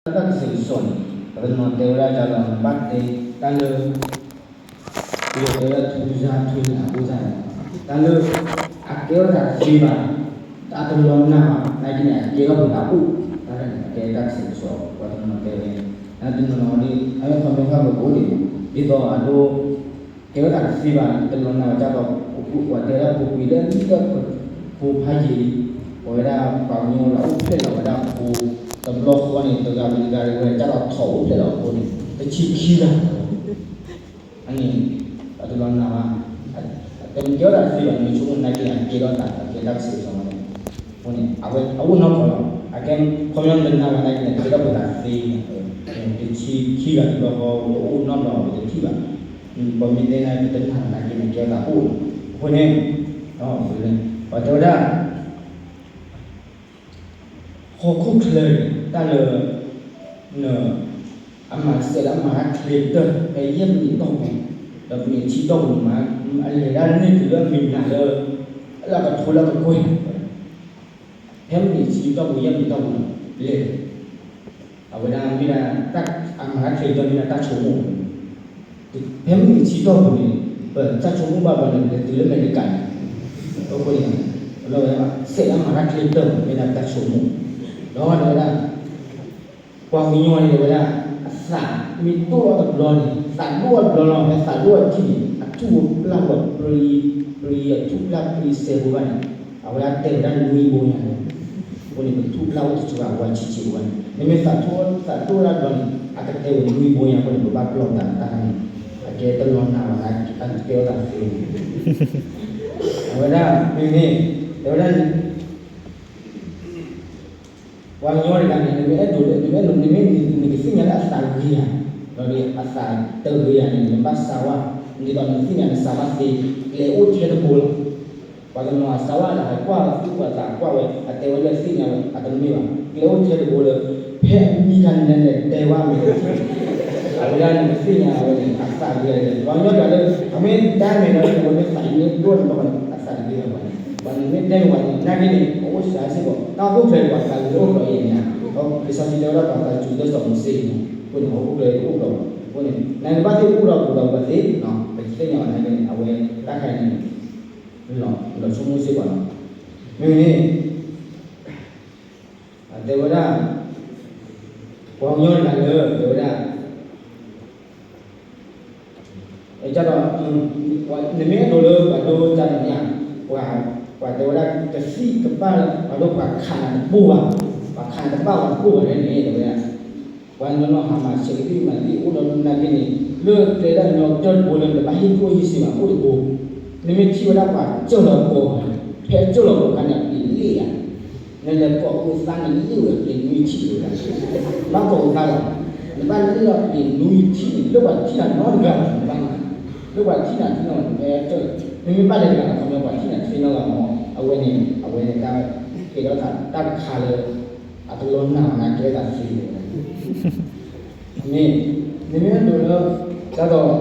တၢ်ကစံးကစီးန့ၣ် ပှၤတနီၤတဲဝဲဒၣ်တၢ်လီၤ နဘၣ်တဲတၢ်လၢ ပယီၤတဲဝဲဒၣ် ထူစါထူန့ၣ် အဃိစါန့ၣ် တၢ်လၢ အကဲထီၣ်သးတသ့ဘၣ်, တၢ်တလီၤနာ်ဘၣ် နာ်က့န့ၣ် အကဲထီၣ်ပသးအိၣ်, တၢ်န့ၣ် အကဲတၢ်ကစံးကစီး ပှၤတနီၤတဲဝဲ, တနီၤနီၤဒ် အဝဲခီမ့ၢ်ခီမ့ၢ်ကအိၣ်ဒံး, ဒ်သိးအဒိ ကဲထီၣ်သးတသ့ဘၣ် တလီၤနာ်ဘၣ် ကၢ်သိး ပှၤတဲဝဲဒၣ် ပူၤကွံာ်လၢလၢ ဖိဖးယံာ်လံ, ပဝဲဒၣ်ပှၤကညီလၢအအိၣ်ဖျဲၣ်လီၤဝဲဒၣ်ဖိ တဘျီဃီန့ၣ် တဂၤဝံၤတဂၤဝံၤဝဲ ကၢ်သိးထီၣ်အိၣ်ဖျဲၣ်လီၤအဖိန့ၣ် တဆံခံဂၤ အန့ၣ် အတလီၤနာ်ဘၣ်, တမ့ၢ်ကဲထီၣ်သးတသ့ဘၣ် နဆိကမိၣ်နာ်က့န့ၣ် အကဲထီၣ်သး အကဲတၢ်ကစံးကစီးန့ၣ်, အဃိန့ၣ် အဝဲအအိၣ်နီတဘျီလီၤ, အကဲ ခီပညီတနာ်ဘၣ်နာ်က့န့ၣ် ကဲထီၣ်ပသးသ့န့ၣ်, တဆံခံဂၤတဘျီဃီ အိၣ်နီတဘျီ ပတထံၣ်ဘၣ်, ပမ့ၢ်တဲနာ်က့ ပတနာ်ဘၣ်နာ်က့န့ၣ် ကဲထီၣ်သးအိၣ်, အဃိန့ၣ် ပှၤတဲဝဲဒၣ် ဟီၣ်ခိၣ်ချၢန့ၣ် တၢ်လၢ န အမၤစဲးလၢအမၤတၢ်ချ့ကတၢၢ် ဖဲယဲၢ်မံးနံးတီၢ်ပူၤ, ဒီးမံးနံးဆံတီၢ်ပူၤန့ၣ် အလဲၤဒၣ်န့ၢ်တုၤလၢအမံၤနၤလၢ လၢအကထိလၢအကကွဲၢ်, ဖဲမံးနံးဆံတီၢ်ပူၤ ယဲၢ်မံးနံးတီၢ်ပူၤန့ၣ် လဲၤ အဝဲဒၣ်မ့ၢ်ဒၣ် အမၤတၢ်ချ့ကတၢၢ်မ့ၢ်ဒၣ်တၢ်ဆိကမိၣ်, ဖဲမံးနံးဆံတီၢ်ပူၤန့ၣ် ပတၢ်ဆိကမိၣ်ဘၣ်ဘၣ်န့ၣ် ပလဲၤတုၤလၢအမဲရကၤန့ၣ်, အဃိန့ၣ် လီၤဝဲဒၣ် စဲးလၢအမၤတၢ်ချ့ကတၢၢ်မ့ၢ်ဒၣ်ပတၢ်ဆိကမိၣ်, ဒီးတဲဝဲဒၣ် ပှၤကညီန့ၣ် တဲဝဲဒၣ် အသးမ့ၢ်ဒိၣ်ထီၣ်တဘျီန့ၣ် သးဒိၣ်ထီၣ်တဘျီလီၤ ဖဲသးဒိၣ်ထီၣ်ထံၣ်န့ၣ် အထူၣ်ပျၢ်ဝဲပျံၤ ပျံၤအထူၣ်ပျၢ်ပျံၤစဲးဖိဘၣ်န့ၣ် အဝဲဒၣ်တဲဝဲဒၣ်နွံဘိညါန့ၣ်, အဃိန့ၣ် ပထူၣ်ပျၢ်အိၣ်တစှၤဝဲဆံးဆံးဖိဘၣ်န့ၣ် နမ့ၢ်သးဒိၣ် သးဒိၣ်တဘျီန့ၣ် အကတဲဝဲနွံဘိညါအဃိန့ၣ် ပဘၣ်ပျီၢ်သးတၢ်န့ၣ် အကဲတလီၤနာ်ဘၣ် အကဲထီၣ်သးသ့န့ၣ်, အဝဲဒၣ်မ့ၢ်န့ၣ် တဲဝဲဒၣ် ပှၤကညီတဂၤန့ၣ် နမ့ၢ်အဲၣ်ဒိးလၢ နမ့ၢ်အဲၣ်ဒိး နမ့ၢ်နကသ့ၣ်ညါလၢအသးဂ့ၤဧါ, ဒီးအသးတဂ့ၤဧါန့ၣ် နဘၣ်စါဝါ, ဒ်သိးနသ့ၣ်ညါနစါဝါသ့ ကျဲအိၣ်ထဲတဘိလီၤ. ပှၤတနီၤအစါဝါလၢ ဟးကွၢ်သူၣ်ပှၤသးကွၢ်ဝဲ အတဲဝဲလၢသ့ၣ်ညါဝဲ အတမ့ၢ်ဘၣ်. ကျဲအိၣ်ထဲတဘိလၢ ဖဲအမံၤတၢ်နလဲၤတဲဝဲမ့ၢ်တထံၣ် အဝဲဒၣ်နကသ့ၣ်ညါဝဲန့ၣ် အသးဂ့ၤဧါန့ၣ် ပှၤကညီတဂၤလၢ အမ့ၢ်တဲမ့ၢ်ဒီး အဝဲမ့ၢ်သးအံၤမ့ၢ်ဒိၣ်န့ၣ်ဘၣ်န့ၣ် အသးတဂ့ၤဘၣ်န့ၣ် ပှၤန့ၣ်မ့ၢ်တဲမ့ၢ်ပှၤန့ၣ် နာ်က့န့ၣ် အအိၣ်စှၤစ့ၢ်ကီး တၢ်အိၣ်ဖျဲၣ်န့ၣ် ပှၤသးဂ့ၤအိၣ်ဘျီအံၤန့ၣ်ဧါ, လံာ်စီဆှံတဲဝဲဒၣ် ပှၤသးစူၤလၢစီၤမိၤၡ့အံၤန့ၣ် အဃိန့ၣ် ဟီၣ်ခိၣ်ချၢအိၣ်ဘျီ, အဃိန့ၣ် နကဘၣ်သ့ၣ်အိၣ်ဒီးပှၤသ့ ပသ့ၣ်ညါဘၣ်နာ်က့န့ၣ် အဝဲတၢ်ခါအံၤန့ၣ် လီၤဆိကမိၣ်စ့ၢ်ကီးလီၤ. မ့ၢ်န့ၣ် တဲဝဲဒၣ် ပှၤကညီတဂၤလၢ တဲဝဲဒၣ် ကၢ်ဒီး နမ့ၢ်အဲၣ်ဒိးလၢပှၤဒိကၢ်ဒီးန့ၣ် ပှၤ ပှၤတဲဝဲဒၣ် ကသံၣ်ကဘၣ်လၢ ပှၤဒိပှၤခးနၤတပိၢ်ဘၣ်, ပှၤခးနၤတဘၣ်ဝဲတပိၢ်ဘၣ်န့ၣ် တဲဝဲဒၣ် ပှၤနီၢ်နီၢ်ဟးမၤဆဲးကသံၣ်မၤသံၣ်အိၣ်ဒီးနာ်က့န့ၣ် လၢကျဲဒၣ်ညီကတၢၢ်တဘိလၢနဘၣ်ဟ့ၣ်ကျိၣ်ဟ့ၣ်စ့မးအိၣ်တဘိ, နမ့ၢ်ထံၣ်ဝဲဒၣ်ပှၤစၢၢ်လီၤကိာ်, ဖဲအစၢၢ်လီၤကိာ်အခါန့ၣ် အပျ့ၤလ့ၣ်ဧါ နလဲၤကိးအုးသါန့ၣ် လ့ၣ်ဝဲအပျ့ၤနွံထံၣ်ဝဲဒၣ်, နဘၣ်ကိးအုးသါလီၤ, နဘၣ်လ့ၣ်လီၤအပျ့ၤနွံထံၣ်န့ၣ် လၢပှၤထံၣ်နၤနီတဂၤဘၣ် နဘၣ်မၤ, လၢပှၤထံၣ်နၤသ့နီၣ် နမ့ၢ်ဘၣ်လဲၤတဂၤလီၤ ခီပညီပှၤထံၣ်နၤသ့နီၣ်လီၤမး, အဝဲန့ၣ် အဝဲန့ၣ်တၢ်ကဲထီၣ်သးတၢ်တခါလၢ အတလီၤနာ်ဘၣ်နာ်ကဲသးသ့န့ၣ် မ့ၢ် နမ့ၢ်အဲၣ်ဒိးလၢ တၢ်ဒီး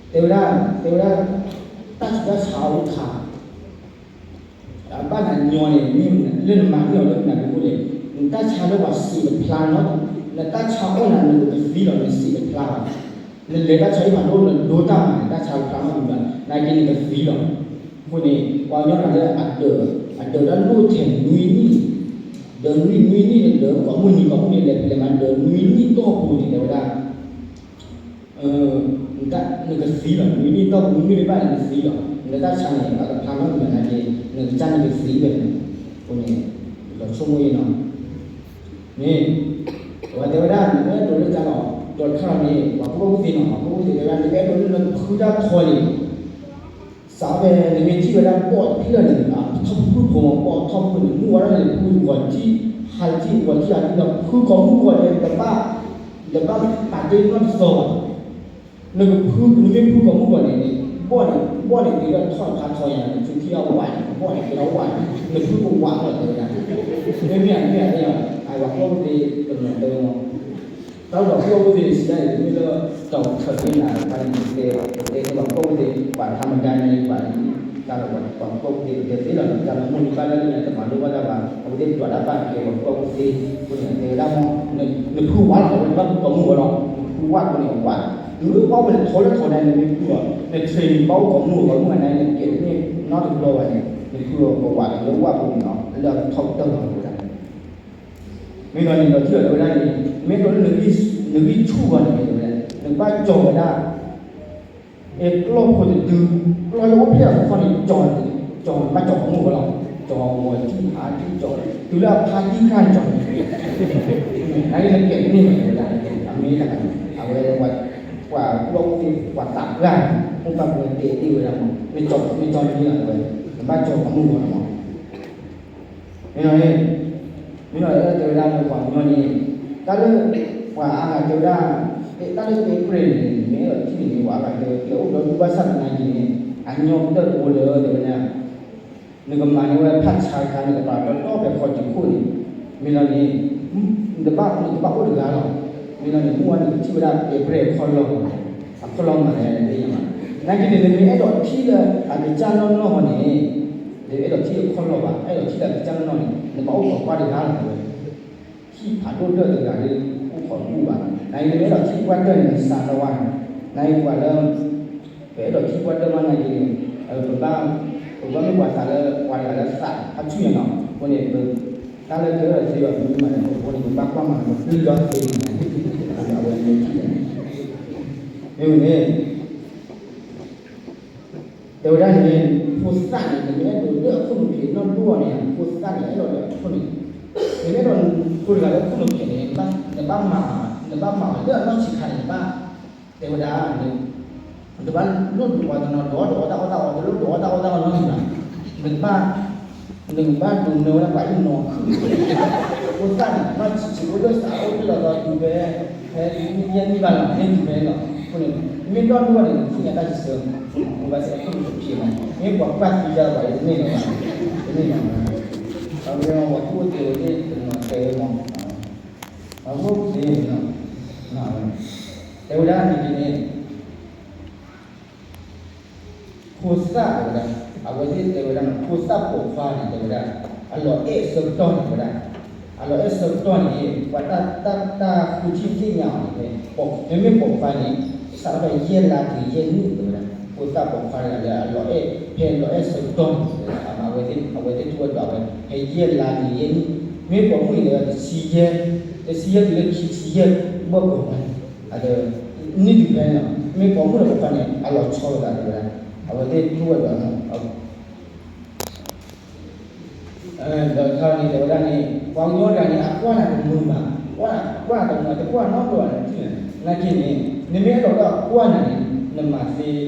တဲဝဲဒၣ် တဲဝဲဒၣ် တၢ်ဆူးတၢ်ဆါအိၣ်တခါ ဘၣ်နၤညီန့ၣ် မ့ၢ်လၢနမၤန့ၢ်အီၤလၢနၤဒိၣ်န့ၣ် နတၢ်ဆါလၢပှၤစံးတဖျါနီၤ, နတၢ်ဆါအိၣ်နၤနကသံလီၤ နစံးတဖျါဘၣ်, နလဲၤတၢ်ဆါဟံၣ်ဖးဒိၣ်နဒိတၢ်မၤန့ၣ် တၢ်ဆါတဖျါနီတမံၤဘၣ် နာ်က့နကသံလီၤ, အဃိန့ၣ် ပှၤကညီတဂၤလၢအဒၢး အဒၢးတၢ်လိၣ်ထဲးနွံနံၣ် ဒၢးနွံနွံနံၣ်န့ၣ် ဒၢးကိးမုၢ်နံၤကိးမုၢ်နံၤလဲၤဖဲလဲၣ်မး ဒၢးနွံနံၣ်တီၢ်ပူၤန့ၣ် တဲဝဲဒၣ် နကသံလီၤ နွံနံၣ်တီၢ်ပူၤ နွံနံၣ်ဘၣ်န့ၣ် နသံလီၤ နတၢ်ဆါန့ၣ် အတဖျါနီတမံၤနာ်က့ နကစၢ်န့ၣ်ကသံဝဲန့ၣ်, အဃိန့ၣ် လီၤဆိကမိၣ်အံၤနီၤ, မ့ၢ် ပှၤတဲဝဲဒၣ် နမ့ၢ်အဲၣ်ဒိးလၢကၢ်လီၤ ဒီးတခါလီၤန့ၣ် ပှၤကူၣ်ဘၣ်ကူၣ်သ့နီၤ ပှၤကူၣ်ဘၣ်ကူၣ်သ့တဲဝဲဒၣ် နမ့ၢ်အဲၣ်ဒိးလၢနဖုတၢ်ခီန့ၣ် စးဖဲ နမ့ၢ်ထံၣ်ဝဲဒၣ်ဘီၣ်တဖျၢၣ်န့ၣ် ထီၣ်ဖုၣ်ဖိမး ဘီၣ်ထီၣ်ဖုၣ်န့ၣ် မုၢ်ဝါထီၣ်န့ၣ် ဖုဂီၤထံၣ် ဟးထံၣ်ဂီၤထံၣ်ဟးထံၣ်ဒီး ဖုကိးမုၢ်ဂီၤန့ၣ် တဘၣ် တဘၣ်ပာ်တ့ၢ်နီၢ်တသီဘၣ်. နကဖု နမ့ၢ်ဖုကိးမုၢ်ဂီၤန့ၣ် ဘီၣ်န့ၣ် ဘီၣ်န့ၣ်က့ၤထီၣ်ထီၣ်ခါထီၣ်ညါန့ၣ် ဖုထံၣ်အဝဲန့ၣ် ဘီၣ်န့ၣ်က့ၤထီၣ်ဝဲန့ၣ် နဖုကဝးထီၣ်တဲဝဲဒၣ် မ့မ့ၢ်အမ့ၢ်အသ့ၣ်ညါ အဝဲပှၤကူၣ်ဘၣ်ကူၣ်သ့တနီၤတဲဝဲမး တၢ်လီၤပှီၢ်ပူၤသ့ၣ်စံးဒၣ်အံၤ တမ့ၢ်လၢ တၢ်အိၣ်ဖျဲၣ်သ့ၣ်နၤတခါန့ၣ် တဲတဲလီၤပှီၢ်ပူၤသ့ၣ် ပှၤထါမတၤန့ၣ် ပှၤ တၢ်လီၤပှီၢ်ပူၤသ့ၣ် ပတဲသ့လီၤ တၢ်လီၤမုၢ်နံၤဘၣ်လၢန့ၣ် တမၤလိဘၣ်တၢ်ဘၣ် အဝဲသ့ၣ်ဒွးတၢ်ဘၣ်ကဲပှၤပှီၢ်ပူၤသ့ၣ် အဃိန့ၣ် တဲဝဲဒၣ်မး နဖုဝါလီၤ အဝဲနဘၣ်ဖုကိးမုၢ်ဝဲလီၤ, နဖုဝါဖိန့ၣ်ဝါ, နမ့ၢ်ဘၣ်အိၣ်ဝဲလၢထီလၢထီန့ၣ် နမ့ၢ်ဖုအီၤ န train ဘၣ်အိၣ်ကိးမုၢ်ဝဲကိးမုၢ်ဝဲန့ၣ် နကဲးန့ၣ်နီတဘျီဘၣ်န့ၣ် နဖုအီၤကိးဝါလၢဝါဖိန့ၣ်လီၤ လၢအကထီၣ်ကတၢၢ်လီၤဝဲဒၣ် မ့ၢ်လီၤန့ၣ် လီၤထံၣ်အီၤတဲဝဲဒၣ်န့ၣ် မ့ၢ်ကီးလၢနဂံၢ်ဆူၣ်ဂီၢ်န့ၣ် တဲဝဲဒၣ် နကဘၣ်ကၠီၤဝဲဒၣ် အဲ ကျီၢ်ဖိတဒု, ကျီၢ်လၢအိၣ်ဖျဲၣ်အီၤတခီန့ၣ် ကၠီၤ, ကၠီၤ ဘၣ်ကၠီၤကမူၣ်ဝဲလီၤ, ကၠီၤဂီၤကံၣ်ဟါကံၣ်ကၠီၤ, တုၤလၢအဖါတံၢ်ခါန့ၣ်ကၠီၤန့ၣ်, နာ်က့နကဲးန့ၢ်ဝဲဒၣ်, အမ့ၢ်တၢ်, အဝဲ ပှၤကူၣ်ဘၣ်ကူၣ်သ့ ပှၤသးပှၢ်န့ၣ် မိၢ်ပၢ်ပဝဲတဲန့ၢ်ဝဲဒၣ်မး, နကၠီၤ နကၠီၤန့ၣ်လီၤ အဝဲ, နဘၣ်ကၠီၤကမူၣ်ဝဲလီၤမး မ့ၢ်လီၤ, မ့ၢ်လီၤ တဲဝဲဒၣ်လၢပှၤကညီန့ၣ်, တၢ်လၢ ပှၤအါဂၤတဲဝဲဒၣ်, တၢ်လၢတဲပြဲၢ်န့ၣ် မ့ၢ်အဲၣ်ဒိးထံၣ်န့ၣ်န့ၣ် ပှၤအါဂၤတဲဝဲ ကျဲအိၣ်ဒီးဒူဘၣ်ဆၣ်သနာ်က့န့ၣ်, အညီကတၢၢ်တအိၣ်လၢတဲဝဲဒၣ်, နကမၤန့ၢ်ဝဲဖးဆါတခါ နကပာ်တၢ်တီၢ်ဖဲခီၣ်ထံးခိၣ်န့ၣ်, မ့ၢ်လီၤန့ၣ်, နတဘၣ် နတဘၣ်အိၣ်တဂၤလီၤ, မ့ၢ်လီၤန့ၣ် မ့ၢ်ဝဲန့ၣ် ကထံၣ်ဝဲဒၣ်တဲပြဲၢ်အခီၣ်လီၢ်, အခီၣ်လီၢ်မၤလဲၣ်သ့ၣ်ညါဘၣ်, နာ်က့န့ၣ် နမ့ၢ်အဲၣ်ဒိးထံၣ်လၢအကစၢ်နီၢ်နီၢ်ဃီန့ၣ်, နအဲၣ်ဒိးထံၣ်အခီၣ်လီၢ်ဘၣ်, အဲၣ်ဒိးထံၣ်လၢအကစၢ်နီၢ်နီၢ်န့ၣ် နဘၣ်အိၣ်ခိးကွၢ်တဂၤလီၤဝဲ ထံၣ်ဖးဒိၣ်ဒၢၣ်တဂၤဒီး အိၣ်ခိးတဘူၣ်ဘၣ်, နအံၤနမ့ၢ်အဲၣ်ဒိးထံၣ်ပှၢ်တၢၢ်န့ၣ် နစးထီၣ်ဝဲန့ၣ်, နအံၤပှၤလၢ ပအဲၣ်ဒိးထံၣ်ပှၢ်တၢၢ်မးနာ်က့န့ၣ်, ပဘၣ်, ပဘၣ်မ့ၢ်ပှၤသးလၢ ပှၤတဂၤလၢသးအဆူၣ်န့ၣ်လီၤ, အဃိန့ၣ် တၢ်လၢတဲဝဲဒၣ်သ့ဘၣ် ပမ့ၢ်မၤန့ၣ် အဃိန့ၣ် ပဘၣ်ကွၢ်မၤန့ၣ် ပပျံၤဒီသ့န့ၣ်, အဝဲန့ၣ် မ့ၢ်ဝဲန့ၣ် တဲဝဲဒၣ်န့ၣ်, ဖိသၣ်န့ၣ် နမ့ၢ်အဲၣ်ဒိးလၢအခိၣ်နူာ်ဖျဲးနီၢ်ဒိၣ်န့ၣ် ဖိသၣ်န့ၣ် အဲၣ်ဒိးလၢအခိၣ်န့ၣ်, နမ့ၢ်အဲၣ်ဒိးဖိတဂၤလၢအခိၣ်နူာ်ဖျဲးန့ၣ် နဘၣ်မၤ, နဘၣ်မၤအီၤလၢအနီၢ်ဆံးခါန့ၣ် နဘၣ်, တဲဝဲဒၣ်, နတဘၣ်လိၣ်ဒိးပှၤတနီၤ ဒိးတအီၣ်တၢ်အီၣ်တၢ်အီ တလိၣ်ဒိးအီၣ်တၢ်အီၣ်တၢ်အီနီတမံၤဘၣ်, နကဘၣ်, နကဘၣ်ဒိးနၢဝဲဒၣ်ပှၤအံၣ်နီၤခုၣ်, ဖိသၣ်န့ၣ် နီၢ်ဆံးဆံးဖိလၢသးအိၣ်ဖဲလီၤသီတုၤဖဲ ဖဲယဲၢ်နံၣ်ဘၣ်လီၤ မ့ၢ်တုၤဖဲန့ၣ်လီၤ, အဃိန့ၣ်, မ့ၢ်နီၢ်ဒိၣ်ဘၣ်န့ၣ် နသ့ၣ်ညါတၢ်စံးဆၢ, မ့ၢ်ဘၣ်စဲးခိၣ်နူာ်တဖျဲးမး, မ့ၢ်ပှၤကွၢ်သံတၢ်ပှၤတန့ၢ်လီၤဘၣ်, တန့ၢ်လီၤဘၣ်, အဝဲပှၤကူၣ်အိၣ်သ့ဝဲသ့ၣ်တနီၤတဲဝဲမး, ပှၤကူၣ်အိၣ်သ့ဝဲနီၤ, တဲဝဲဒၣ်န့ၣ်န့ၣ် ဖိသၣ်တဲဝဲဒၣ်, အဝဲသ့ၣ်တဲဝဲဒၣ်န့ၣ် ဖိသၣ်ပိာ်ခွါန့ၣ် တဲဝဲဒၣ်, အလီၤအဲၣ်အဆၢကတီၢ်န့ၣ်တဲဝဲဒၣ်, အလီၤအဲၣ်ဆၢကတီၢ်န့ၣ် ပှၤတၢ်, တၢ်, တၢ်ဃုထံၣ်သ့ၣ်ညါအီၤန့ၣ် မ့မ့ၢ်ပိာ်ခွါန့ၣ် စးထီၣ်ဖဲယဲၢ်လါတုၤယဲၢ်နံၣ်တဲဝဲဒၣ်, ဖိသၣ်ပိာ်ခွါတဂၤလၢအလီၤအဲၣ် ဖဲလီၤအဲၣ်ဆၢကတီၢ်န့ၣ်တဲဝဲဒၣ်, အဝဲသ့ၣ်ထူဝဲဒီးဝဲ ဖဲယဲၢ်လါတုၤယဲၢ်နံၣ်, မ့ၢ်ပိာ်မုၣ်န့ၣ်တဲဝဲ တဆံယဲၢ်, တဆံယဲၢ်တုၤလၢခံဆံယဲၢ် ဘၣ်ပိာ်ခွါန့ၣ် အဒီး န့ၢ်ဒုးဖဲန့ၣ်လီၤ, မ့ၢ်ပိာ်မုၣ်ဒီးပိာ်ခွါန့ၣ် အလီၤဆီလိာ်သးတဲဝဲဒၣ်, အဝဲသ့ၣ်ထူဝဲဒီး ဒီးတခါန့ၣ် တဲဝဲဒၣ်န့ၣ် ပှၤကညီတဂၤန့ၣ် အကွၢ်နၤတမုာ်ဘၣ်, ကွၢ်, ကွၢ်နၤတမုာ် တကွၢ်နီတဘျီဘၣ်န့ၣ် ထံၣ်နၤ, နာ်က့န့ၣ် နမ့ၢ်အဲၣ်ဒိးလၢအကွၢ်နၤန့ၣ် နမၤသ့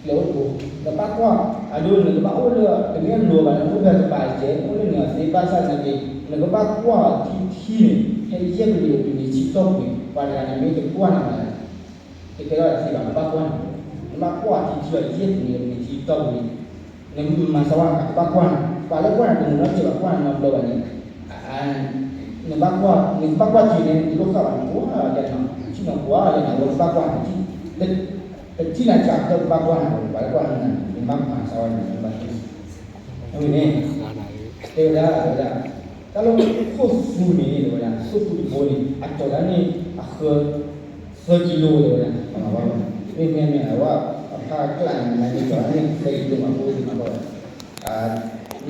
ကျဲအိၣ်တဘိ, နဘၣ်ကွၢ်, အဒိ နကဘၣ်အိၣ်လၢ တမ့ၢ်အလိၤဘၣ် နအိၣ်ဖဲကပၤတကဲး အိၣ်လၢနသ့ဘၣ်ဆၣ်နာ်က့ နကဘၣ်ကွၢ်အီၤထံထံန့ၣ် ဖဲယဲၢ်ကလံၤတုၤနံၤဆံတီၢ်ပူၤန့ၣ် ပှၤတဂၤန့ၣ် မ့ၢ်တကွၢ်နၤဘၣ် တကဲထီၣ်သ့ဘၣ် နဘၣ်ကွၢ်န့ၣ်, နဘၣ်ကွၢ်အီၤထံထံအီၤ ယဲၢ်ကလံၤတုၤနံၤဆံတီၢ်ပူၤန့ၣ် နမၤစၢၤဝဲ ကဘၣ်ကွၢ်နၤ, ပှၤလၢကွၢ်နၤတမုာ်နီတစဲးဘၣ် ကွၢ်နၤနီတဘျီဘၣ်န့ၣ် နဘၣ်ကွၢ်, နကဘၣ်ကွၢ်ထံန့ၣ် နတလိၣ်ဃာ်ဘၣ် နကွၢ်ယဲၢ်နၤ, ထံၣ်နၤကွၢ်ယဲၢ်နၤ အဝဲကဘၣ်ကွၢ်နၤ, တထံၣ်နၤစးထီၣ်ကဘၣ်ကွၢ်နၤ ပှၤလၢကွၢ်နၤန့ၣ် နဘၣ်မၤစၢၤဝဲန့ၣ် နဘၣ်သ့ အဝဲန့ၣ် တဲဝဲဒၣ် တဲဝဲဒၣ် တၢ်လၢခိၣ်သူန့ၣ် တဲဝဲဒၣ် ခိၣ်သူတဘိန့ၣ် အတီၤဒၣ်န့ၣ် အဃၢ သၢကံလိ တဲဝဲဒၣ်, မ့မ့ၢ်မ့ၢ်အဝဲ အဖးကျးန့ၣ် မ့ၢ်တီၤဒၣ်န့ၣ် သၢကံလိမး ဖိသ့ၣ်မး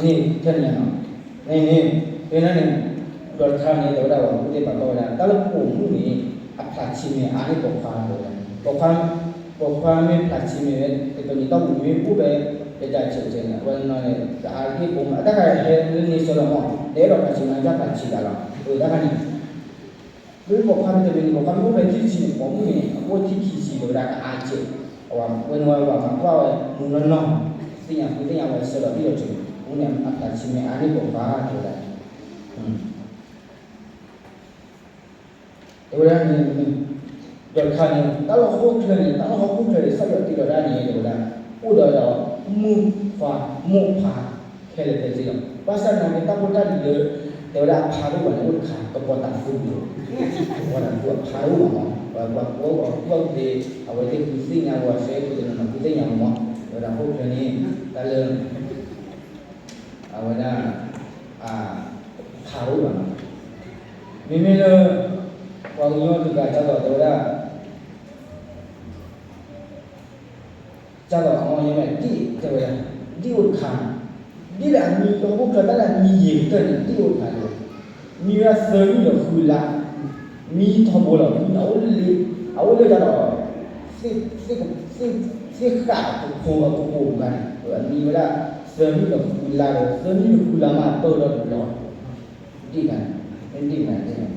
န့ၣ် ထဲန့ၣ်လီၤ, န့ၣ်န့ၣ် တဲဝဲဒၣ်န့ၣ် ဒီးတခါန့ၣ် တဲဝဲဒၣ် ပှၤကူၣ်သ့ၣ်ပာ်ဖျါဝဲဒၣ် တၢ်လၢပိာ်မုၣ်န့ၣ် အဖျးဆံးမဲာ်အါန့ၢ်ပိာ်ခွါ တဲဝဲဒၣ်, ပိာ်ခွါ ပိာ်ခွါမ့ၢ်ဖျးဆံးမဲာ်ဝဲ တကနံၤတီၢ်ပူၤမ့ၢ်အိၣ်ဖဲ ပတၢ်ဆဲးဆဲးန့ၣ် အဝဲန့ၣ်န့ၣ် တအါတက့ၢ်ပိာ်မုၣ် အတၢ်ခါဟဲလၢန့ဆၢလီၤမး တအဲၣ်ဒိးဖျးဆံးမဲာ် တၢ်ဖျးဆံးတၢ်လီၤ အတၢ်ခါန့ၣ် မ့ၢ်ပိာ်ခွါမ့ၢ်တမ့ၢ်န့ၣ် ပိာ်ခွါမ့ၢ်အိၣ်ဖဲခံဆံန့ၣ် ပိာ်မုၣ်န့ၣ် အအိၣ်ထံၣ်ခံဆံ တဲဝဲဒၣ် ကအါကဲး, အဝဲန့ၣ်ဝဲ ပှၤမၤကွၢ်ဝဲ မုၢ်နီၢ်နီၢ် သ့ၣ်ညါဃုသ့ၣ်ညါဝဲဆၢလီၤဘံၣ်လီၤဆိးန့ၣ် အဝဲန့ၣ် အဖျးဆံးမဲာ်အါန့ၢ်ပိာ်ခွါ တဲဝဲဒၣ် တဲဝဲဒၣ်န့ၣ် ဒီးတခါန့ၣ် တၢ်လၢဟီၣ်ခိၣ်ချၢန့ၣ် တၢ်လၢဟီၣ်ခိၣ်ချၢန့ၣ် ကစၢ်ယွၤတ့လီၤဒၣ်န့ၣ် တဲဝဲဒၣ် အိၣ်ဒီးဒီး မုၣ်ခွါ မိၢ်ဖါ ခဲလၢာ်ခဲဆ့လီၤ. ဘၣ်ဆၣ်သနာ်က့ တၢ်ဖိတၢ်လံၤလၢ တဲဝဲဒၣ်အဖါတအိၣ်ဘၣ်န့ၣ် အိၣ်တခါ ကပီၤတၤသူပူၤလီၤ. ကပီၤတၤသူအဖါတအိၣ်ဘၣ်မး ပှၤ ပှၤကူၣ်ဘၣ်ကူၣ်ဘၣ်ကူၣ်သ့ အဝဲသ့ၣ်ဃုသ့ၣ်ညါဝဲ ဆဲးဖိတနီၤနီၤဃုသ့ၣ်ညါဝဲမး တဲဝဲဒၣ်ဟီၣ်ခိၣ်ချၢန့ၣ် တၢ်လၢ အဝဲဒၣ် အဖါတအိၣ်ဘၣ်မး မ့မ့ၢ်လၢ ပှၤကညီတဂၤ ကၢ်သိးတဲဝဲဒၣ်, ကၢ်သိးအမ့ၢ်ယဲမ့ၢ်ဒံၣ်တဲဝဲဒၣ်, ဒံၣ်အိၣ်တခါ, ဒ်လၢအမံဟီၣ်ခိၣ်ချၢ တၢ်လၢအမံယံာ်ကတၢၢ်န့ၣ် ဒံၣ်အိၣ်တခါန့ၣ်, မံဝဲဒၣ်သၢနံၣ်ဒီးဃုလါ, မံထီဘိလီၤ, မံအအိၣ်လၢ, အအိၣ်လၢကၢ်သိး သ့ၣ်ဃာ်အကဖိအကပိာ်ပူၤန့ၣ် အမံဝဲဒၣ် သၢနံၣ်ဒီးဃုလါဒီး သၢနံၣ်ဒီးဃုလါမး ပၢၢ်ထီၣ်တဘျီ ဒ်န့ၣ်, ဒ်န့ၣ်,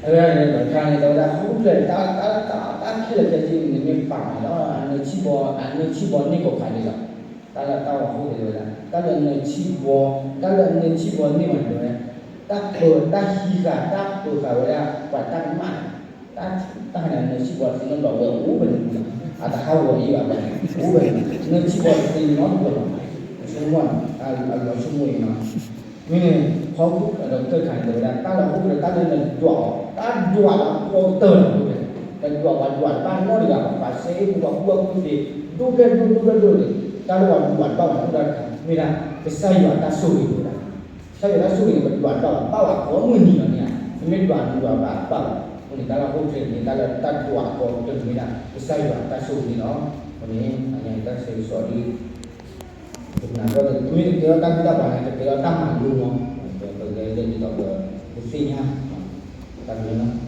အဝဲန့ၣ်ဒီး တခါန့ၣ် တဲဝဲဒၣ် ဟီၣ်ခိၣ်ချၢ တၢ်ခဲလၢာ်ခဲဆ့န့ၣ် မ့ၢ်ပာ်န့ၣ်လီၤ. အနၢဆံၣ်ဘီ, အနၢဆံၣ်ဘီန့ၢ်ကိးခါဒ်လီၤ. တၢ်လၢတၢ်ဝဲဟီၣ်ခိၣ်ချၢတဲဝဲဒၣ် တၢ်လၢနၢဆံၣ်ဘီ, တၢ်လၢအနၢဆံၣ်ဘီန့ၢ်ဝဲန့ၣ်တဲဝဲ, တၢ်ပၢ, တၢ်ဟံးဃာ် တၢ်ပၢဃာ်ဝဲဒၣ် ပှၤတၢ်ကမၣ်န့ၣ် တၢ်, တၢ်ဟးန့ၣ် နၢဆံၣ်ဘီတသ့နီတဘျီဝဲအိၣ်ဖဲန့ၣ်လီၤ. အတဟးဂီၤအံၤဘၣ်ဘၣ်န့ၣ် အိၣ်ဖဲန့ၣ်, နၢဆံၣ်ဘီတသ့နီတဘျီလီၤ. ဆိကမိၣ်န့ၣ် အလီၤဆိကမိၣ်အံၤနီၤ. မ့ၢ်န့ၣ် ဟီၣ်ခိၣ်ဒီးကတၢၢ်တခါန့ၣ် တဲဝဲဒၣ် တၢ်လၢဟီၣ်ခိၣ်ဒီး တၢ်လၢနဒွးအီၤ တၢ်ဒွးလၢအကီကတၢၢ်လီၤ. နဒွးပှၤဒွးတဘၣ်နီတဂၤဘၣ်, ပှၤစဲအ့ၣ်ပူၤ ပှၤကူၣ်ဘၣ်ကူၣ်သ့ ဒိၣ်ဖျဲၣ်ဒိၣ် ဒိၣ်ဖျဲၣ်ဒိၣ်န့ၣ် တၢ်လၢပှၤဒွးတဘၣ်ဘၣ်နီတဂၤတခါ မ့ၢ်ဒၣ် ကစၢ်ယွၤတၢ်ဆိၣ်ဂ့ၤတဲဝဲဒၣ် ကစၢ်ယွၤတၢ်ဆိၣ်ဂ့ၤန့ၣ် ပဒွးတဘၣ်ဘၣ်ဘၣ်ကိးမုၢ်နံၤလီၤန့ၣ်ဧါ, ပမ့ၢ်ဒွးန့ၣ်ဒွးဘၣ်ဘၣ်လီၤ. အဃိန့ၣ် တၢ်လၢဟီၣ်ခိၣ်ချၢန့ၣ် တၢ်လၢတၢ်ဒွးအကီကတၢၢ်န့ၣ်မ့ၢ်ဒၣ် ကစၢ်ယွၤတၢ်ဆိၣ်ဂ့ၤန့ၣ်လီၤ. အဃိန့ၣ် အညါတၢ်ဆၢကစီးဒ် ပကနၣ်ဒီး ပမ့ၢ်တကဲထီၣ်တၢ်ဂံၢ်တၢ်ဘါန့ၣ် တကဲထီၣ်တၢ်မၤလိမး, ပကလဲၤလၢဒ်သိးပကသ့ၣ်ညါ တၢ်မၤလိ